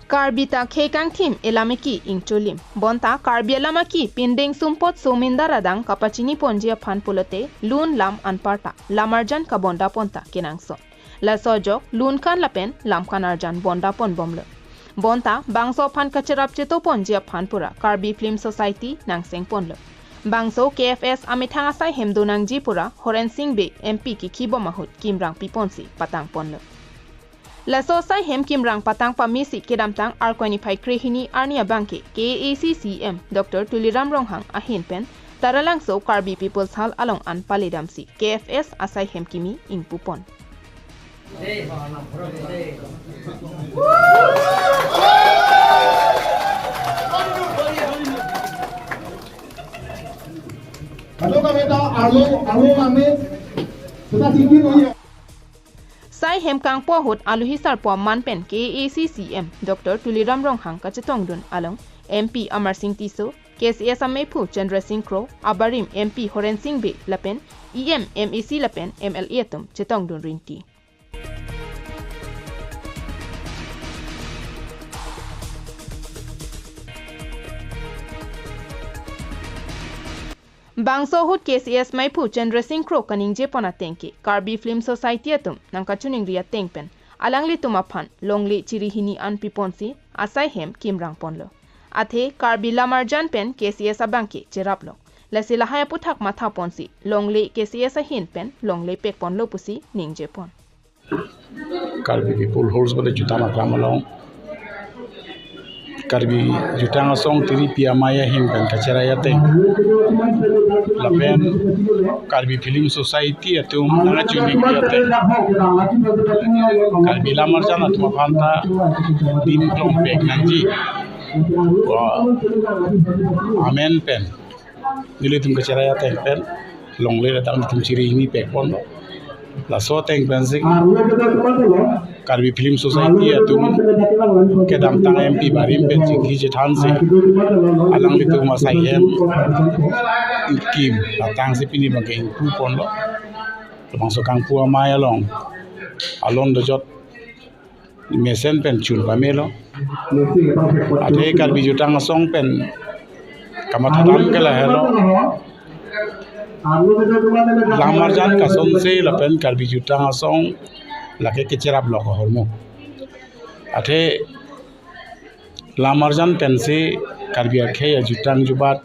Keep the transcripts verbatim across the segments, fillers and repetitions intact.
Karbi ta khei kangthim elam eki ingcholim. Bonta Karbi alam aki pindeng sumpot sumindar adang kapachini ponji aphan pulote lun lam anparta lamarjan kabonda ponta kenangsot. Laso ajok lun kan lapen lam kan arjan bonda pon bomlo. Bonta bangso aphan kacherap cheto ponji aphan pura Karbi Film Society nangseng ponlo. Bangso K F S amethang asai hem do nangji pura Horen Sing Bey M P kikhi bom ahut kimrang piponsi patang ponlo. Laso asai hem kimrang patang pamesi kedamtang Arkoi niphai krehini arni abangke K A A C C E M Doctor Tuliram Ronghang ahin pen Taralangso Karbi People's Hall along an paledamsi K F S asai hem kimi ingpu pon. Halo, kami tahu, alo, alo kami sudah tinggi punya. Sai hem kangpu ahut alohi sarpo aman pen K A A C C E M Doctor Tuliram Ronghang kachetongdun along M P Amarsing Tisso, K C S ameiphu Chandra Sing Kro, abarim M P Horen Sing Bey lapen E M, M A C lapen M L A atum chetongdun rinti. Bangso ahut K C S meiphu Chandra Sing Kro kaningje pon ateng ke Karbi Film Society atum nangkachiningri ateng pen alanglitum aphan longle chiri hini an piponsi asai hem kimrang ponlo. Athe Karbi lamarjan pen K C S abangke cheraplok. Lasi lahai aputhak matha ponsi longle K C S ahin pen longle pek ponlo pusi ningje pon. Karbi People Halls bade jutang aklam along Karbi Jutang Asong tiri pi amei ahin pen kacherai ateng lapen Karbi Film Society atum nangkachiningri ateng Karbi lamarjan atum aphan ta dim klong pek nangji. Wa amen pen nelitum kacherai ateng pen longle datang nelitum chiri hini pek ponlo. Laso ateng pensi Karbi Film Society atum kedamtang M P barim pen chingki chethansi alanglitum asai hem kim latangsi pini abangke ingpu ponlo. Labangso kangpu amei along alon dojot mesen pen chun pamelo. Athe Karbi Jutang Asong pen kamatha dam ke lahelo. Lamarjan kasonse lapen Karbi Jutang Asong lake kecheraplok ahormu. Athe lamarjan pensi Karbi akhei ajutang jubat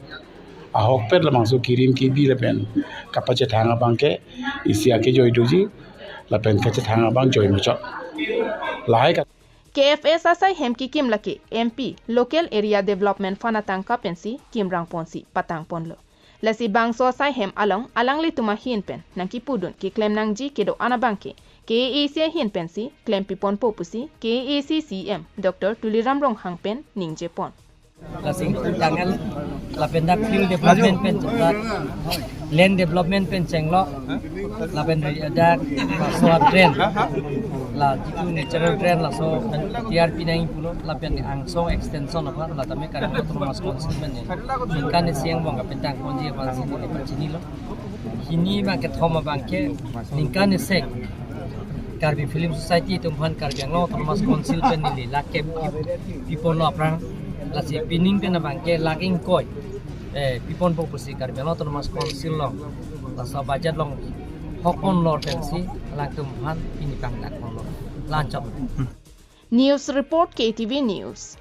ahokpet labangso kirim kibi lapen kapachethang abangke isi akejoi doji lapen kachethang abang joi muchot. Lahai ka K F S asai hem kikim lake M P Local Area Development Fund atangka pensi kimrang ponsi patang ponlo. Lasi bangso asai hem along alanglitum ahin pen nangkipudun keklem nangji kedo-an abangke K A A C ahin pensi klempi ponpo pusi K A A C C E M Doctor Tuliram Ronghang pen ningje pon. Lasi tangan lapen dak field development pen, dak land development pen chenglo, lapen dak laso drain, la jitu natural drain laso T R P nang pulo, lapen angsong extension apa, la tame Karbi Autonomous Council pen ningkan isi angbong kapetang ponji aphansi neli pachinilo. Hini abang kethom abangke ningkan isi Karbi Film Society atum aphan Karbi Anglong Autonomous Council pen neli lakh ke pi ponlo aphrang, lasi pining pen abangke lakh ingkoi, eh, pi ponpo pusi Karbi Anglong Autonomous Council along laso budget along hok ponlo pensi alangtum aphan pini pangdak ponlo. La-anchot. News report, K T V News.